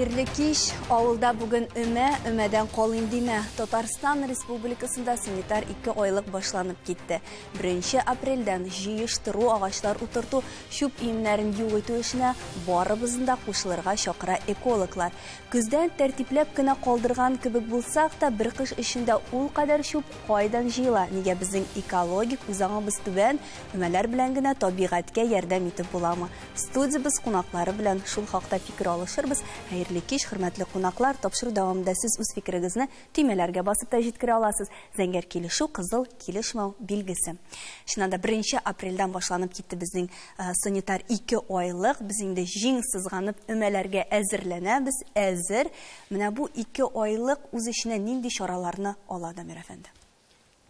Хәерле кич. Авылда бүген өмә, өмәдән калыйм димә. Татарстан Республикасында санитар 2 айлык башланып китте. 1 апрельдән җыештыру, агачлар утырту, чүп өемнәрен юк итү эшенә барыбызны да кушылырга чакыра экологлар. Көздән тәртипләп кенә калдырган кебек булсак та, бер кыш эчендә ул кадәр чүп кайдан җыела? Нигә безнең экологик үзаңыбыз түбән? Өмәләр белән генә табигатькә ярдәм итеп буламы? Студиябез кунаклары белән шул хакта фикер алышырбыз. Хәерле кич, хөрмәтле кунаклар, тапшыру дәвамында сез үз фикерегезне төймәләргә басып та җиткерә аласыз. Зәңгәр килешү, кызыл килешмәү билгесе. Чыннан да 1 апрельдән башланып китте безнең санитар 2 айлык. Без инде җиң сызганып өмәләргә әзерләнәбез, әзер. Менә бу 2 айлык үз эченә нинди чараларны ала, Дамир әфәнде?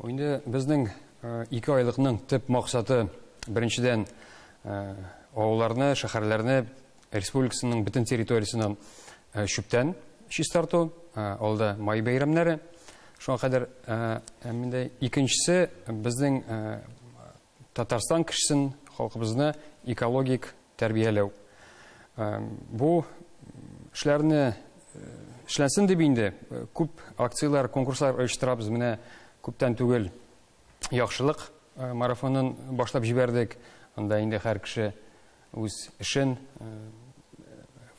Инде безнең 2 айлыкның төп максаты беренчедән авылларны, шәһәрләрне, республикасының бөтен территориясеннән чүптән чистарту, алда май бәйрәмнәре. Шуңа кадәр инде икенчесе безнең Татарстан кешесен, халкыбызны экологик тәрбияләү. Бу эшләрне эшләнсен дип инде күп акцияләр, конкурслар оештырабыз. Менә күптән түгел яхшылык марафонын башлап җибәрдек. Анда инде һәр кеше үз эшен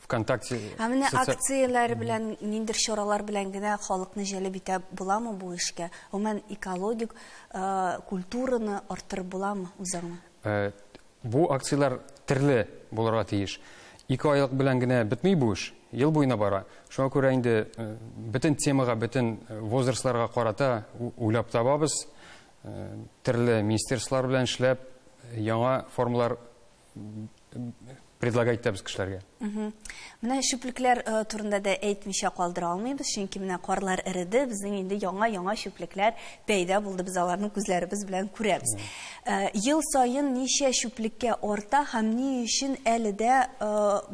ВКонтакте. Ә менә акцияләр белән, ниндер чаралар белән генә халыкны җәлеп итә буламы бу эшкә? Гомумән экологик культураны арттырып буламы үзаңны? Бу акцияләр төрле булырга тиеш. 2 айлык белән генә бетми бу эш, ел буена бара. Шуңа күрә инде бөтен темага, бөтен возрастларга карата уйлап табабыз. Төрле министерстволар белән эшләп, яңа формалар предлагать итәбез кешеләргә. Менә чүплекләр турында да әйтмичә калдыра алмыйбыз, чөнки менә карлар эреде, безнең инде яңа-яңа чүплекләр пәйда булды, без аларны күзләребез белән күрәбез. Ел саен ничә чүплеккә арта һәм ни өчен әле дә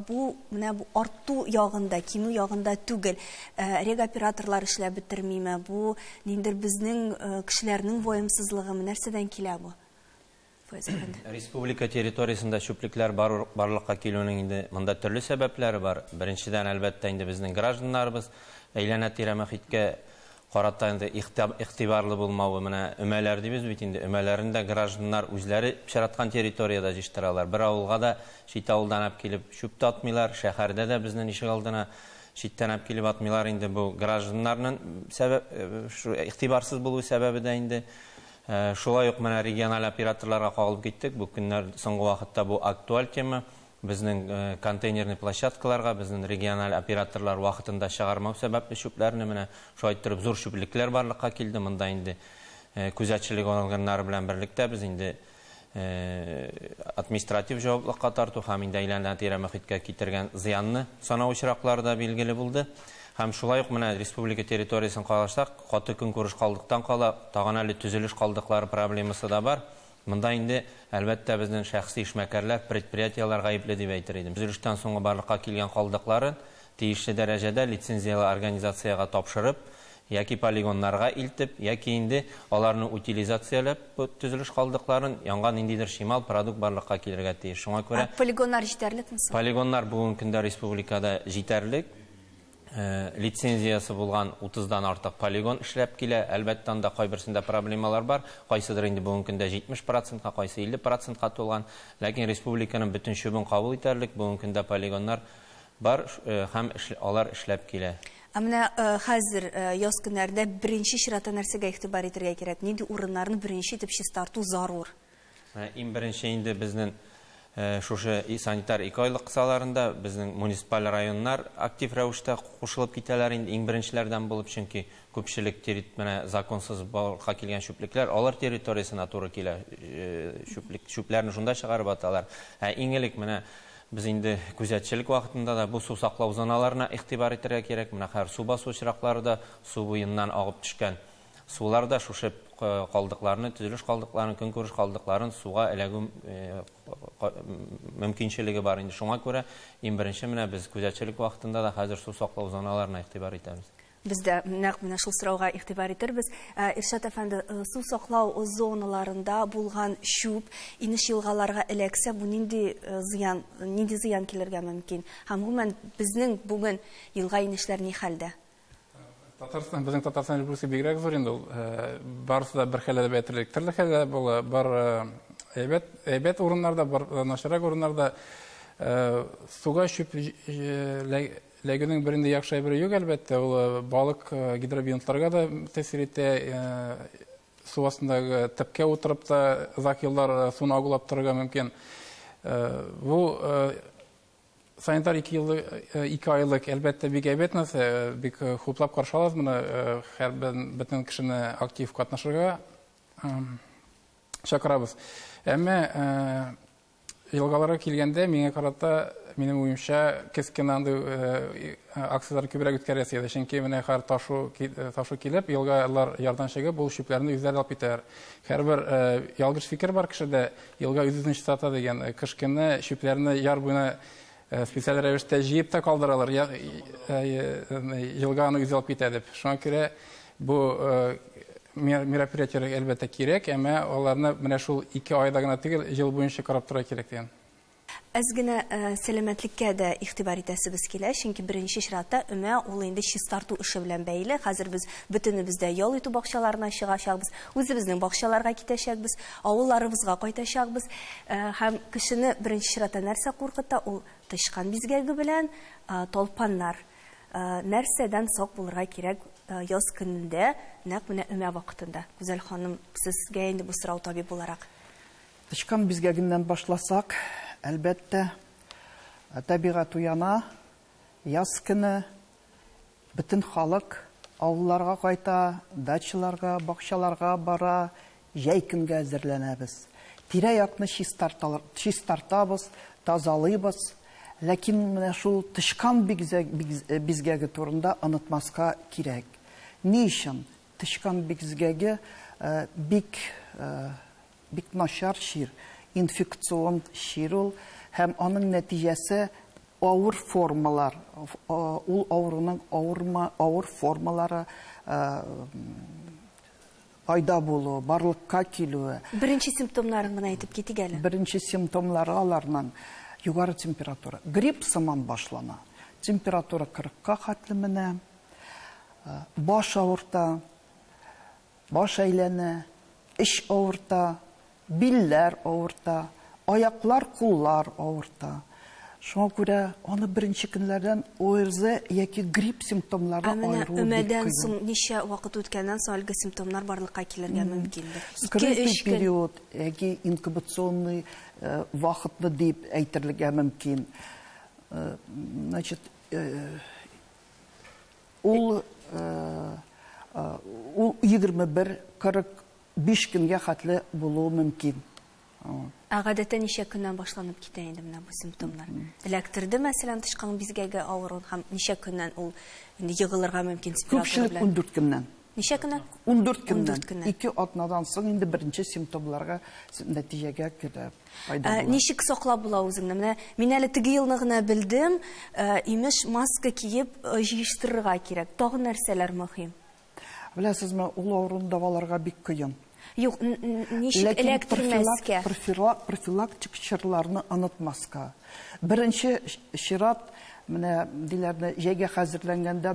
бу менә бу арту ягында, кимү ягында түгел. Регоператорлар эшләп бетермиме? Бу ниндер безнең кешеләрнең ваемсызлыгымы? Нәрсәдән килә бу? Республика территориясендә чүплекләр барлыкка килүнең инде монда төрле сәбәпләре бар. Беренчедән, әлбәттә, инде безнең гражданнарыбыз әйләнә-тирә мөхиткә карата инде игътибарлы булмавы, менә өмәләр дибез бит инде, өмәләрен дә гражданнар үзләре пычраткан территориядә җыештыралар. Бер авылга да чит авылдан алып килеп чүп тә атмыйлар, шәһәрдә дә безнең ишек алдына читтән алып килеп атмыйлар. Инде бу гражданнарның сәбәп, шу игътибарсыз булу сәбәбе дә инде. Шулай ук менә региональ операторларга кагылып киттек. Бу көннәр соңгы вакытта бу актуаль тема. Безнең контейнерный площадкаларга безнең региональ операторлар вакытында чыгармау сәбәпле чүпләрне менә шулай иттереп зур чүплекләр барлыкка килде. Монда инде күзәтчелек органнары белән берлектә без инде административ җаваплылыкка тарту һәм инде әйләнә-тирә мөхиткә китергән зыянны санау очраклары да билгеле булды. Һәм шулай ук менә республика территориясен карасак, каты көнкүреш калдыктан кала, тагын әле төзелеш калдыклары проблемасы да бар. Монда инде әлбәттә безнең шәхси эшмәкәрләр, предприятиеләр гаепле дип әйтер идем. Төзелештән соңгы барлыкка килгән калдыкларын тиешле дәрәҗәдә лицензияле организациягә тапшырып, яки полигоннарга илтеп, яки инде аларны утилизацияләп, бу төзелеш калдыкларын яңа ниндидер чимал продукт барлыкка килергә тиеш. Шуңа күрә полигоннар җитәрлекме соң? Полигоннар бүгенге көндә республикада җитәрлек. Лицензиясы булган 30-дан артык полигон эшләп килә. Әлбәттә, анда кайберсендә проблемалар бар. Кайсыдыр инде бүгенге көндә 70%-ка, кайсы 50%-ка тулган. Ләкин республиканың бөтен чүбен кабул итәрлек бүгенге көндә полигоннар бар һәм алар эшләп килә. Ә менә хәзер яз көннәрендә беренче чиратта нәрсәгә игътибар итәргә кирәк? Нинди урыннарны беренче итеп чистарту зарур? Иң беренче инде безнең шушы санитар 2 айлык кысаларында безнең муниципаль районнар актив рәвештә кушылып китәләр инде иң беренчеләрдән булып, чөнки күпчелек менә законсыз барлыкка килгән чүплекләр алар территориясенә туры килә. Чүпләрне шунда чыгарып аталар. Ә иң элек менә без инде күзәтчелек вакытында да бу су саклау зоналарына игътибар итәргә кирәк. Менә хәзер су басу очраклары да су буеннан агып төшкән сулар да шушы калдыкларны, төзелеш калдыкларын, көнкүреш калдыкларын суга эләгү мөмкинчелеге бар инде. Шуңа күрә иң беренче менә без күзәтчелек вакытында да хәзер су саклау зоналарына игътибар итәбез. Без дә нәкъ менә шул сорауга игътибар итербез. Иршат әфәнде, су саклау зоналарында булган чүп инеш елгаларга эләксә, бу нинди зыян, нинди зыян килергә мөмкин? Һәм гомумән безнең бүген елга инешләр ни хәлдә? Татарстан, безнең Татарстан Республикасы бигрәк зур инде ул. Барысы да бер хәлдә дип әйтерлек. Төрле хәлдә була, бар әйбәт, әйбәт урыннарда, бар начаррак урыннарда. Суга чүп ләгүнең бер инде яхшы әйбере юк, әлбәттә, ул балык гидробионтларга да тәэсир итә, су астындагы төпкә утырып та озак еллар суны агулап торырга мөмкин. Бу санитар 2 еллык, 2 айлык, әлбәттә, бик әйбәт нәрсә, бик хуплап каршы алабыз моны, һәрбер бөтен кешене актив катнашырга чакырабыз. Әмма елгаларга килгәндә, миңа карата, минем уемча, кискен андый акцияләр күбрәк үткәрәсе иде. Чөнки менә һәр ташу килеп, елгалар ярдан чыгып, ул чүпләрне үзләре алып китәләр. Һәрбер ялгыш фикер бар кешедә, елга үз-үзен чистарта дигән, кыш көне чүпләрне яр буена специаль рәвештә җыеп та калдыралар, елга аны үзе алып китә дип. Шуңа күрә бу мероприятиеләр әлбәттә кирәк, әмма аларны менә шул 2 айда гына түгел, ел буенча карап тора кирәк дигән. Әз генә сәламәтлеккә дә игътибар итәсебез килә, чөнки беренче чиратта өмә ул инде чистарту эше белән бәйле. Хәзер без бөтенебез дә ял итү бакчаларына чыгачакбыз, үзебезнең бакчаларга китәчәкбез, авылларыбызга кайтачакбыз. Һәм кешене беренче чиратта нәрсә куркыта? Ул тычкан бизгәге белән талпаннар. Нәрсәдән сак булырга кирәк яз көнендә, нәкъ менә өмә вакытында? Гүзәл ханым, сезгә инде бу сорау табиб буларак. Тычкан бизгәгеннән башласак, әлбәттә, табигать уяна, яз көне бөтен халык авылларга кайта, дачаларга, бакчаларга бара, җәй көнгә әзерләнәбез. Тирә-якны чистартабыз, тазалыйбыз. Ләкин менә шул тычкан бизгәге турында онытмаска кирәк. Ни өчен? Тычкан бизгәге бик бик начар чир, инфекцион чир ул, һәм аның нәтиҗәсе авыр формалар, ул авыруның авыр формалары пайда булуы, барлыкка килүе. Беренче симптомнарын гына әйтеп китик әле. Беренче симптомнары аларның югары температура. Грипп сыман башлана. Температура 40-ка хәтле менә, баш авырта, баш әйләнә, эч авырта, билләр авырта, аяклар, куллар авырта. Шуңа күрә аны беренче көннәрдән ОРЗ яки грипп симптомнарына айыру бик Өмәдән кыен. соң ничә вакыт үткәннән соң әлеге симптомнар барлыкка килергә мөмкиндер? Скрытый Ике-өч көн. период яки инкубационный вакытны дип әйтергә мөмкин. Значит, ул 21-45 көнгә хәтле булуы мөмкин. Ә гадәттә ничә көннән башланып китә инде менә бу симптомнар? Эләктерде, мәсәлән, тычкан бизгәге авыруын һәм ничә көннән ул инде егылырга мөмкин температура Күпчелек белән? 14 көннән. Ничә көннән? 14 көннән. 14 көннән. 2 атнадан соң инде беренче симптомнарга нәтиҗәгә керә, пайда була. Ничек саклап була үзеңне? Менә мин әле теге елны гына белдем, имеш маска киеп җыештырырга кирәк. Тагын нәрсәләр мөһим? Беләсезме, ул авыруны дәваларга бик кыен. Юк, ничек Ләкин эләктермәскә? профилактик чирларны онытмаска. Беренче чират, менә диләрне җәйгә хәзерләнгәндә,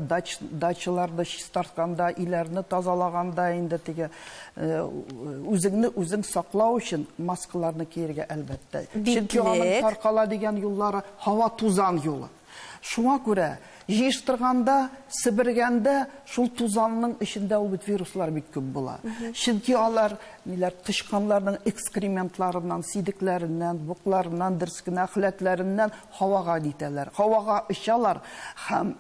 дачаларны чистартканда, өйләрне тазалаганда инде теге, үзеңне үзең саклау өчен маскаларны кияргә әлбәттә. Чөнки аның Битлек. таркала дигән юллары һава тузан юлы. Шуңа күрә җыештырганда, себергәндә шул тузанның эчендә ул бит вируслар бик күп була. Чөнки алар ниләр тычканнарның экскрементларыннан, сидекләреннән, букларыннан, дөрес кенә әхләтләреннән һавага китәләр. Һавага очалар һәм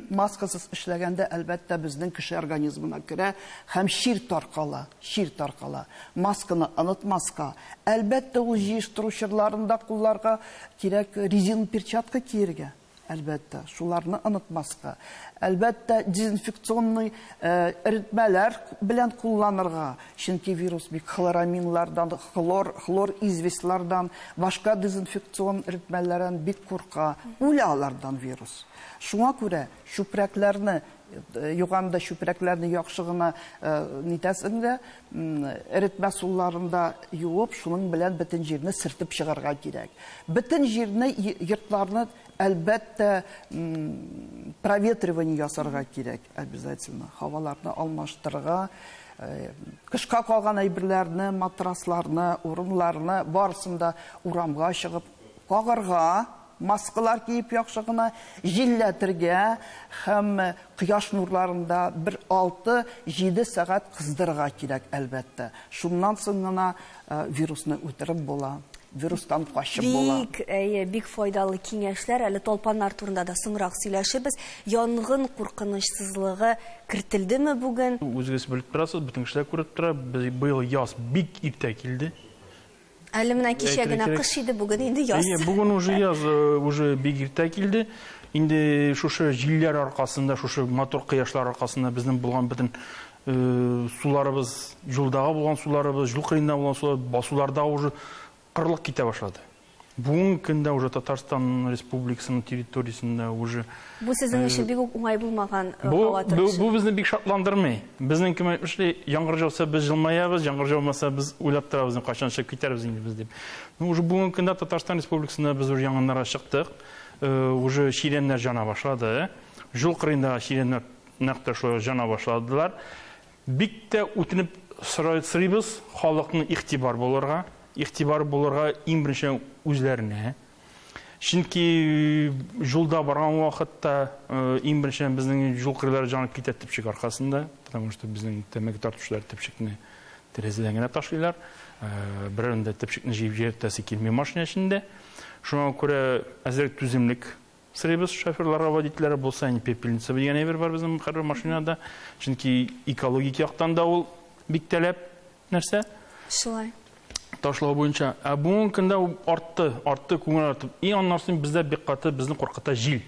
маскасыз эшләгәндә әлбәттә безнең кеше организмына керә һәм чир таркала, чир таркала. Масканы онытмаска. Әлбәттә ул җыештыру чорларында кулларга кирәк резин перчатка кияргә. Әлбәттә, шуларны онытмаска. Әлбәттә, дезинфекционный эретмәләр белән кулланырга. Чөнки вирус бик хлораминлардан, хлор известлардан, башка дезинфекцион эретмәләрдән бик курка. Үлә алардан вирус. Шуңа күрә чүпрәкләрне Юганда чүпрәкләрне яхшы гына нитәсең дә, эретмә суларында юып, шуның белән бөтен җирне сөртеп чыгарга кирәк. Бөтен җирне, йортларны әлбәттә проветривание ясарга кирәк, обязательно. Һаваларны алмаштырырга, кышка калган әйберләрне, матрасларны, урынларны барысын да урамга чыгып кагарга, маскалар киеп яхшы гына җилләтергә һәм кояш нурларында бер 6-7 сәгать кыздырырга кирәк, әлбәттә. Шуннан соң гына вирусны үтереп була, вирустан качып була. Бик, әйе, бик файдалы киңәшләр. Әле талпаннар турында да соңрак сөйләшербез. Янгын куркынычсызлыгы кертелдеме бүген? Үзегез белеп торасыз, бөтен кешеләр күреп тора. Без быел яз бик иртә килде. Әле менә кичә генә кыш иде, бүген инде яз. Әйе, бүген уже яз, уже бик иртә килде. Инде шушы җилләр аркасында, шушы матур кояшлар аркасында безнең булган бөтен суларыбыз, юлдагы булган суларыбыз, юл кырыенда булган сулар, басуларда уже кырлык китә башлады. Бүгенге көндә уже Татарстан Республикасының территориясендә уже Бу сезнең өчен бик үк уңай булмаган һава торышы. Бу безне бик шатландырмый. Безнең кем әйтмешли, яңгыр яуса без җылмаябыз, яңгыр яумаса без уйлап торабыз, кайчан чыгып китәрбез инде без дип. Ну, уже бүгенге көндә Татарстан Республикасында без уже янгыннарга чыктык. Уже чирәмнәр жана башлады. Юл кырыендагы чирәмнәр нәкъ тә шулай жана башладылар. Бик тә үтенеп сорыйбыз халыкны игътибар булырга. Игътибар булырга иң беренче үзләренә. Чөнки юлда барган вакытта иң беренче безнең юл кырыйлары җанып китә төпчек аркасында, потому что безнең тәмәке тартучылар төпчекне тәрәзәдән генә ташлыйлар. Берәрендә төпчекне җыеп җибәртәсе килми машина эчендә. Шуңа күрә әзрәк түземлек сорыйбыз шоферларга, водительләргә. Булса, инде пепельница дигән әйбер бар безнең һәрбер машинада. Чөнки экологик яктан да ул бик таләп нәрсә. Шулай. Ташлау буенча. Ә бүгенге көндә артты, артты, күңел артып. И аннан соң бездә бик каты безне куркыта җил.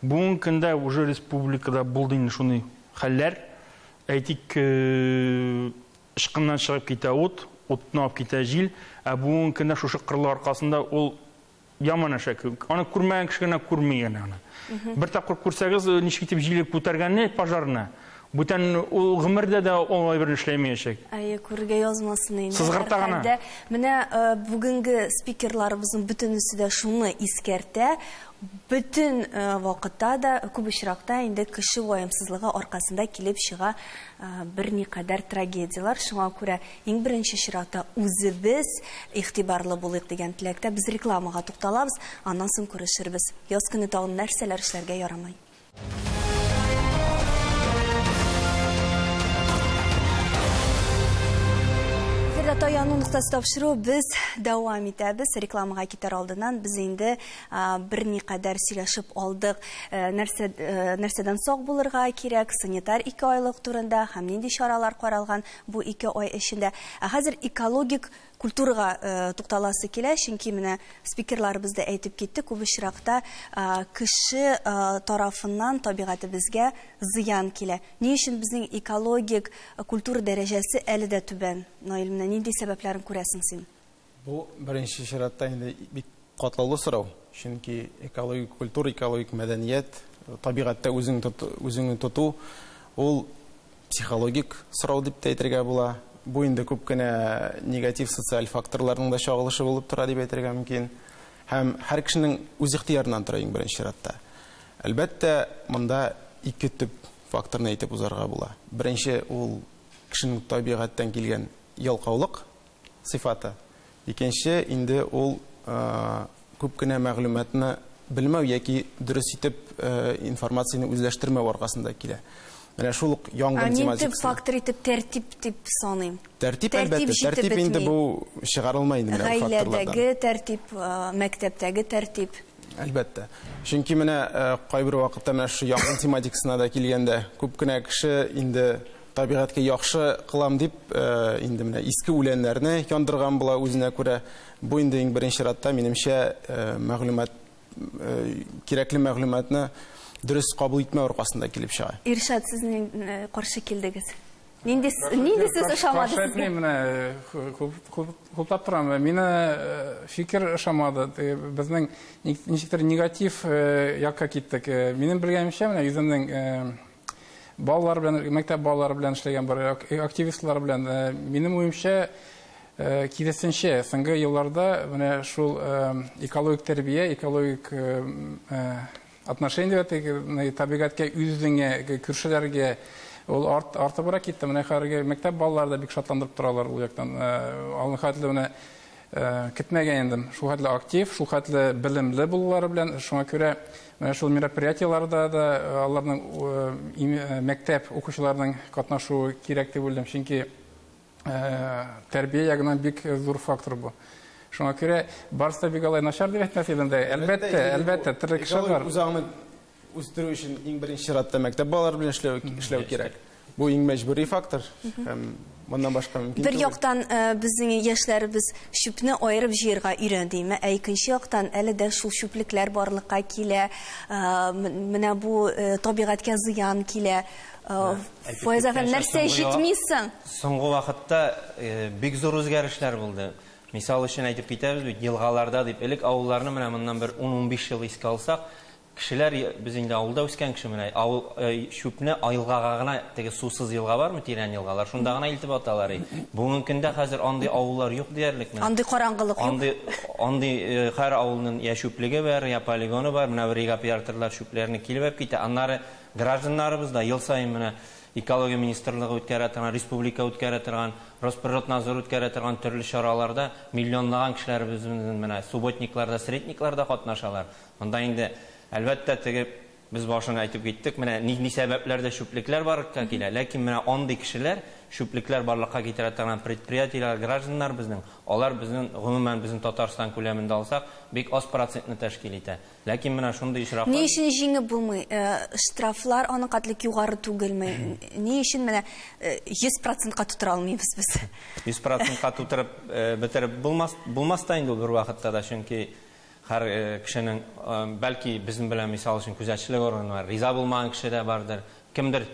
Бүгенге көндә уже республикада булды инде шундый хәлләр. Әйтик, ышкыннан чыгып китә ут, утны алып китә җил. Ә бүгенге көндә шушы кырлы аркасында ул яман әшәк. Аны күрмәгән кеше генә күрми генә аны. Бер тапкыр күрсәгез, ничек итеп җиле күтәргәнне, пожарны. Бүтән ул гомердә дә ул әйберне эшләмәячәк. Әйе, күрергә язмасын инде. Сызгырта гына. Менә бүгенге спикерларыбызның бөтенесе дә шуны искәртә. Бөтен вакытта да, күп очракта инде кеше ваемсызлыгы аркасында килеп чыга берникадәр трагедияләр. Шуңа күрә иң беренче чиратта үзебез игътибарлы булыйк дигән теләктә без рекламага тукталабыз, аннан соң күрешербез. Яз көне тагын нәрсәләр эшләргә ярамый? Таяну ноктасы тапшыру без дәвам итәбез. Рекламага китәр алдыннан без инде берникадәр сөйләшеп алдык. Нәрсәдән сак булырга кирәк, санитар 2 айлык турында һәм нинди чаралар каралган бу 2 ай эчендә. Ә хәзер экологик культурага тукталасы килә, чөнки менә спикерларыбыз да әйтеп китте, күп очракта кеше тарафыннан табигатебезгә зыян килә. Ни өчен безнең экологик культура дәрәҗәсе әле дә түбән? Наил, менә нинди сәбәпләрен күрәсең син? Бу беренче чиратта инде бик катлаулы сорау, чөнки экологик культура, экологик мәдәният, табигатьтә үзеңне тоту ул психологик сорау дип тә әйтергә була. Бу инде күп кенә негатив социаль факторларның да чагылышы булып тора дип әйтергә мөмкин. Һәм һәр кешенең үз ихтыярыннан тора иң беренче чиратта. Әлбәттә, монда ике төп факторны әйтеп узарга була. Беренче ул кешенең табигатьтән килгән ялкаулык сыйфаты. Икенче инде ул күп кенә мәгълүматны белмәү яки дөрес итеп информацияне үзләштермәү аркасында килә. Менә шул ук янгын тематикасы. Мин төп фактор итеп тәртип дип саныйм. Тәртип, әлбәттә, тәртип инде бу чыгарылмай инде менә факторлардан. Гаиләдәге тәртип, мәктәптәге тәртип. Әлбәттә. Чөнки менә кайбер вакытта менә шу янгын тематикасына да килгәндә күп кенә кеше инде табигатькә яхшы кылам дип инде менә иске үләннәрне яндырган була үзенә күрә. Бу инде иң беренче чиратта минемчә мәгълүмат, кирәкле мәгълүматны дөрес кабул итмәү аркасында килеп чыга. Иршат, сез каршы килдегез. Нинди сүз ошамады сезгә? Менә хуплап торам. Мине фикер ошамады. Безнең ничектер негатив якка киттек. Минем белгәнемчә, менә үземнең балалар белән, мәктәп балалары белән эшләгән бер активистлар белән, минем уемча, киресенчә, соңгы елларда менә шул экологик тәрбия, экологик отношение табигатькә, үз-үзеңә, күршеләргә ул артыбрак китте. Менә хәзерге мәктәп балалары да бик шатландырып торалар ул яктан. Алны хәтле менә көтмәгән идем. Шул хәтле актив, шул хәтле белемле булулары белән, шуңа күрә менә шул мероприятиеларда да аларның мәктәп укучыларының катнашуы кирәк дип уйлыйм, чөнки тәрбия ягыннан бик зур фактор бу. Шуңа күрә барысы да бик алай начар дип әйтмәс идем дә. Әлбәттә, әлбәттә, төрле кеше бар. Үзаңны үстерү өчен иң беренче чиратта мәктәп балалары белән эшләү кирәк. Бу иң мәҗбүри фактор һәм моннан башка мөмкин түгел. Бер яктан безнең яшьләребез чүпне аерып җыярга өйрәнде, ә икенче яктан әле дә шул чүплекләр барлыкка килә, менә бу табигатькә зыян килә. Фаяз әфәнде, нәрсә җитмисең? Соңгы вакытта бик зур үзгәрешләр булды. Мисал өчен әйтеп китәбез бит, елгаларда дип элек авылларны менә моннан бер 10-15 ел искә алсак, кешеләр, без инде авылда үскән кеше, менә авыл чүпне елгага гына, теге сусыз елга бармы, тирән елгалар, шунда гына илтеп аталар. Бүгенге көндә хәзер андый авыллар юк диярлек менә. Андый караңгылык юк. Андый һәр авылның я чүплеге бар, я полигоны бар, менә бер регоператорлар чүпләрне килеп алып китә. Аннары гражданнарыбыз да ел саен менә экология министрлыгы үткәрә торган, республика үткәрә торган, Росприроднадзор үткәрә торган төрле чараларда миллионлаган кешеләребез менә субботникларда, средникларда катнашалар. Монда инде әлбәттә теге без башын әйтеп киттек, менә ни сәбәпләрдә чүплекләр барлыкка килә, ләкин менә андый кешеләр чүплекләр барлыкка китерә торган предприятиеләр, гражданнар безнең, алар безнең гомумән безнең Татарстан күләмендә алсак, бик аз процентны тәшкил итә. Ләкин менә шундый очраклар. Ни өчен җиңеп булмый? Штрафлар аның катлык югары түгелме? Ни өчен менә 100%-ка тутыра алмыйбыз без? 100%-ка тутырып бетереп булмас та инде ул бер вакытта да, чөнки һәр кешенең, бәлки безнең белән мисал өчен күзәтчелек органы бар, риза булмаган кеше дә бардыр. Кемдер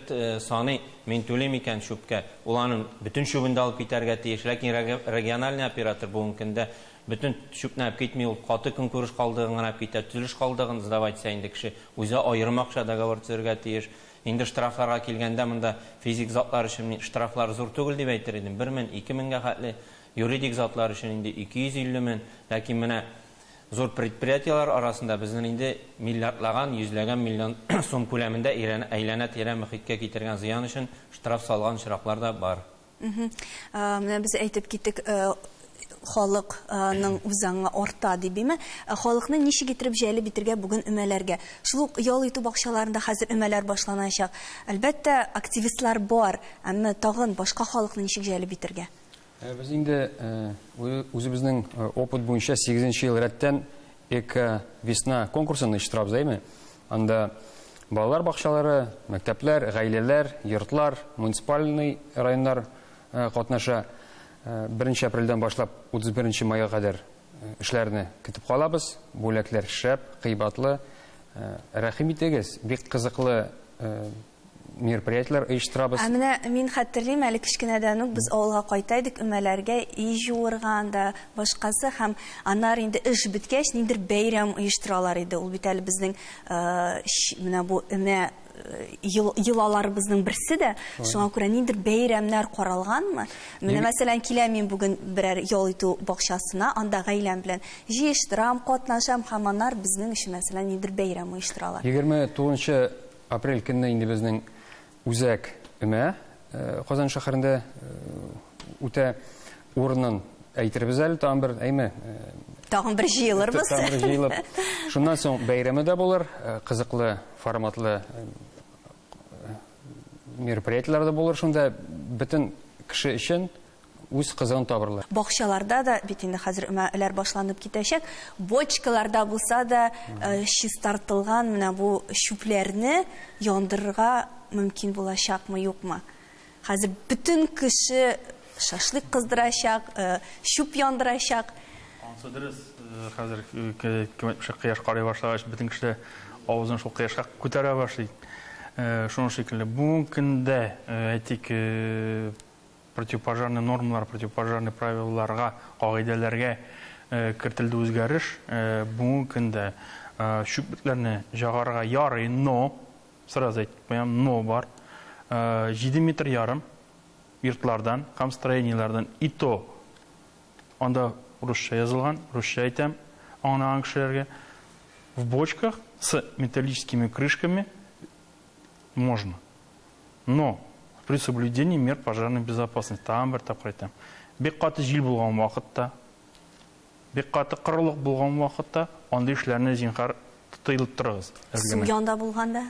саный, мин түлим икән чүпкә, ул аның бөтен чүбен дә алып китәргә тиеш. Ләкин региональный оператор бүгенге көндә бөтен чүпне алып китми, ул каты көнкүреш калдыгын гына алып китә, төзелеш калдыгын сдавать итсә инде кеше үзе аерым акча договор төзергә тиеш. Инде штрафларга килгәндә монда физик затлар өчен штрафлар зур түгел дип әйтер идем. 1000, 2000-гә хәтле, юридик затлар өчен инде 250 мең. Ләкин менә зур предприятиеләр арасында безнең инде миллиардлаган, йөзләгән миллион сум күләмендә әйләнә-тирә мөхиткә китергән зыян өчен штраф салган очраклар да бар. Менә без әйтеп киттек, халыкның үзаңы арта дип, әйме? Халыкны ничек итеп җәлеп итергә бүген өмәләргә? Шул ук ял итү бакчаларында хәзер өмәләр башланачак. Әлбәттә, активистлар бар, әмма тагын башка халыкны ничек җәлеп итергә? Без инде үзебезнең опыт буенча 8 ел рәттән Эко-весна конкурсын оештырабыз, әйме? Анда балалар бакчалары, мәктәпләр, гаиләләр, йортлар, муниципальный районнар катнаша. 1 апрельдән башлап 31 майга кадәр эшләрне көтеп калабыз. Бүләкләр шәп, кыйбатлы. Рәхим итегез, бик кызыклы мероприятиеләр оештырабыз. Ә менә мин хәтерлим, әле кечкенәдән үк без авылга кайта идек, өмәләргә өй җуырган да башкасы, һәм аннары инде эш беткәч, ниндидер бәйрәм оештыралар иде. Ул бит әле безнең менә бу өмә йолаларыбызның берсе дә. Шуңа күрә ниндидер бәйрәмнәр каралганмы? Менә мәсәлән, киләм мин бүген берәр ял итү бакчасына, анда гаиләм белән җыештырам, катнашам, һәм аннары безнең өчен мәсәлән ниндидер бәйрәм оештыралар. 29 апрель көнне инде безнең үзәк өмә Казан шәһәрендә үтә. Урынын әйтербез әле, тагын бер, әйме? Тагын бер җыелырбыз. Тагын бер җыелып. Шуннан соң бәйрәме дә булыр, кызыклы форматлы мероприятиеләр дә булыр. Шунда бөтен кеше өчен үз кызыгын табырлар. Бакчаларда да бит инде хәзер өмәләр башланып китәчәк. Бочкаларда булса да чистартылган менә бу чүпләрне яндырырга мөмкин булачакмы, юкмы? Хәзер бөтен кеше шашлык кыздырачак, чүп яндырачак. Ансы дөрес, хәзер кояш карый башлагач, бөтен кеше авызын шул кояшка күтәрә башлый. Шуның шикелле, бүгенге көндә, әйтик, противопожарный нормалар, противопожарный правилаларга, кагыйдәләргә кертелде үзгәреш. Бүгенге көндә чүплекләрне җагарга ярый, но, сразу әйтеп куям, но бар. 7 метр ярым йортлардан һәм строениеләрдән, и то анда русча язылган, русча әйтәм, аңлаган кешеләргә, в бочках с металлическими крышками можно, но при соблюдении мер пожарной безопасности. Тагын бер тапкыр әйтәм, бик каты җил булган вакытта, бик каты корылык булган вакытта андый эшләрне зинһар тыелып торыгыз. Су янда булганда?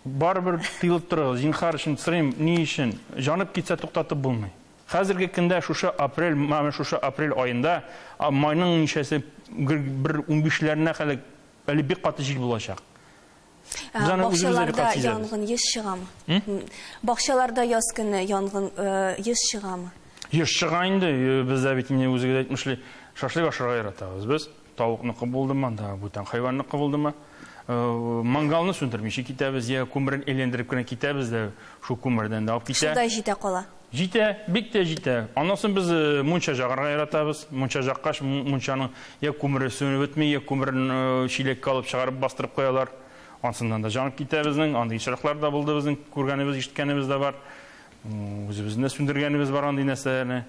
Барыбер тыелып торыгыз, зинһар өчен сорыйм, ни өчен? Җанып китсә туктатып булмый. Хәзерге көндә шушы апрель, менә шушы апрель аенда, майның ничәсе, бер 15-ләренә хәле әле бик каты җил булачак. Бакчаларда янгын еш чыгамы? Бакчаларда яз көне янгын еш чыгамы? Еш чыга инде. Бездә бит инде үзегез әйтмешли, шашлык ашарга яратабыз без. Тавыкныкы булдымы, анда бүтән хайванныкы булдымы? Мангалны сүндермичә китәбез, я күмерен әйләндереп кенә китәбез дә, шул күмердән дә алып китә. Шунда җитә кала. Җитә, бик тә җитә. Аннан соң без мунча җагарга яратабыз. Мунча жаккач, мунчаның я күмере сүнеп бетми, я күмерен чиләккә алып чыгарып бастырып куялар. Ансыннан да жанып китә безнең. Андый очраклар да булды безнең, күргәнебез, ишеткәнебез дә бар. Үзебезнең дә сүндергәнебез бар андый нәрсәләрне.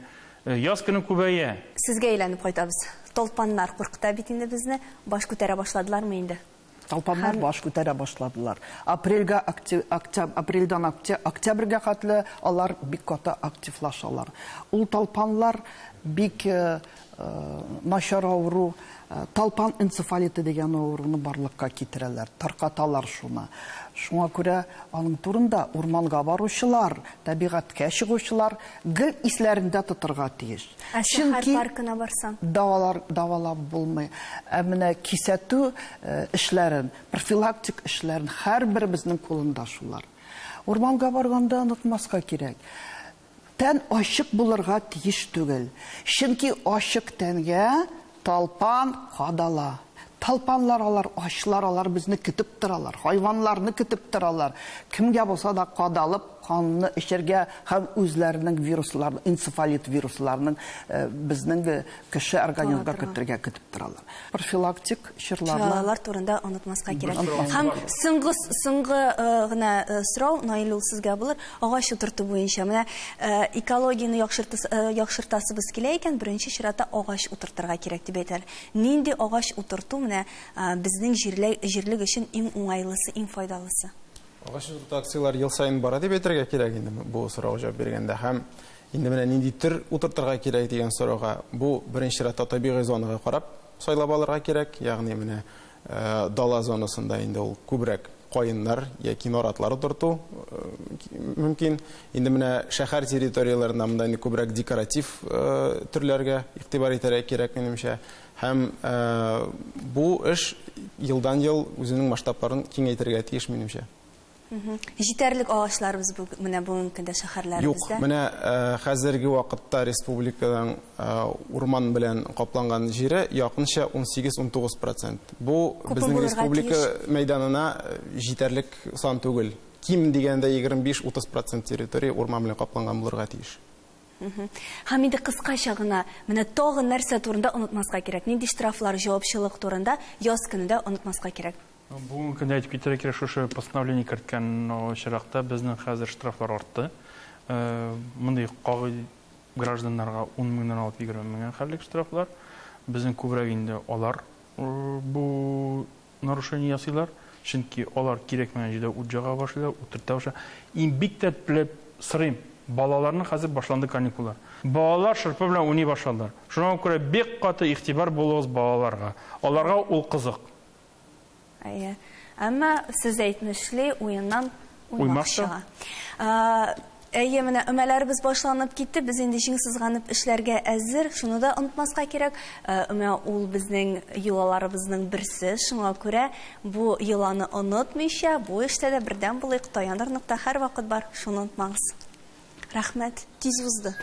Яз көне күбәя. Сезгә әйләнеп кайтабыз. Талпаннар куркыта бит инде безне. Баш күтәрә башладылармы инде? Талпаннар баш күтәрә башладылар. Апрельгә, апрельдән октябрьгә хәтле алар бик каты активлашалар. Ул талпаннар бик начар авыру, талпан энцефалиты дигән авыруны барлыкка китерәләр, таркаталар шуны. Шуңа күрә аның турында урманга баручылар, табигатькә чыгучылар гел исләрендә тотырга тиеш. Ә шәһәр паркына барсаң? Давалап булмый. Ә менә кисәтү эшләрен, профилактик эшләрен һәрберебезнең кулында шулар. Урманга барганда онытмаска кирәк. Тән ачык булырга тиеш түгел. Чөнки ачык тәнгә талпан кадала. Талпанлар алар, ачлар алар безне көтеп торалар, хайванларны көтеп торалар. Кемгә булса да кадалып, канны эчәргә һәм үзләренең вирусларын, энцефалит вирусларының безнең кеше организмга кертергә көтеп торалар. Профилактик чирлар турында онытмаска кирәк. Һәм соңгы гына сорау, Наил, ул сезгә булыр. Агач утырту буенча. Менә экологияне яхшыртасыбыз килә икән, беренче чиратта агач утыртырга кирәк дип әйтәләр. Нинди агач утырту менә безнең җирлек өчен иң уңайлысы, иң файдалысы? Агач утырту акцияләр ел саен бара дип әйтергә кирәк инде бу сорауга җавап биргәндә. Һәм инде менә нинди төр утыртырга кирәк дигән сорауга бу беренче чиратта табигый зонага карап сайлап алырга кирәк. Ягъни менә дала зонасында инде ул күбрәк каеннар яки наратлар утырту мөмкин. Инде менә шәһәр территорияләрендә монда инде күбрәк декоратив төрләргә игътибар итәргә кирәк минемчә. Һәм бу эш елдан-ел үзенең масштабларын киңәйтергә тиеш минемчә. Җитәрлек агачларыбыз менә бүгенге көндә шәһәрләребездә? Юк, менә хәзерге вакытта республиканың урман белән капланган җире якынча 18-19%. Бу безнең республика мәйданына җитәрлек сан түгел. Ким дигәндә 25-30% территория урман белән капланган булырга тиеш. Һәм инде кыскача гына менә тагын нәрсә турында онытмаска кирәк? Нинди штрафлар, җавапчылык турында яз көнендә онытмаска кирәк? Бүгенге көндә әйтеп китәргә кирәк, шушы постановление керткән очракта безнең хәзер штрафлар артты. Мондый кагыйдә гражданнарга 10 меңнән алып 20 меңгә хәтлек штрафлар. Безнең күбрәк инде алар бу нарушение ясыйлар. Чөнки алар кирәкмәгән җирдә ут җага башлыйлар, утырта башлыйлар. Иң бик тә теләп сорыйм, балаларның хәзер башланды каникуллар. Балалар шырпы белән уйный башладылар. Шуңа күрә бик каты игътибар булыгыз балаларга. Аларга ул кызык. Әйе. Әмма сез әйтмешли, уеннан уймак чыга. Әйе, менә өмәләребез башланып китте. Без инде җиң сызганып эшләргә әзер. Шуны да онытмаска кирәк. Өмә ул безнең йолаларыбызның берсе. Шуңа күрә бу йоланы онытмыйча, бу эштә дә бердәм булыйк. Таяныр нокта һәрвакыт бар. Шуны онытмагыз. Рәхмәт, тиз узды.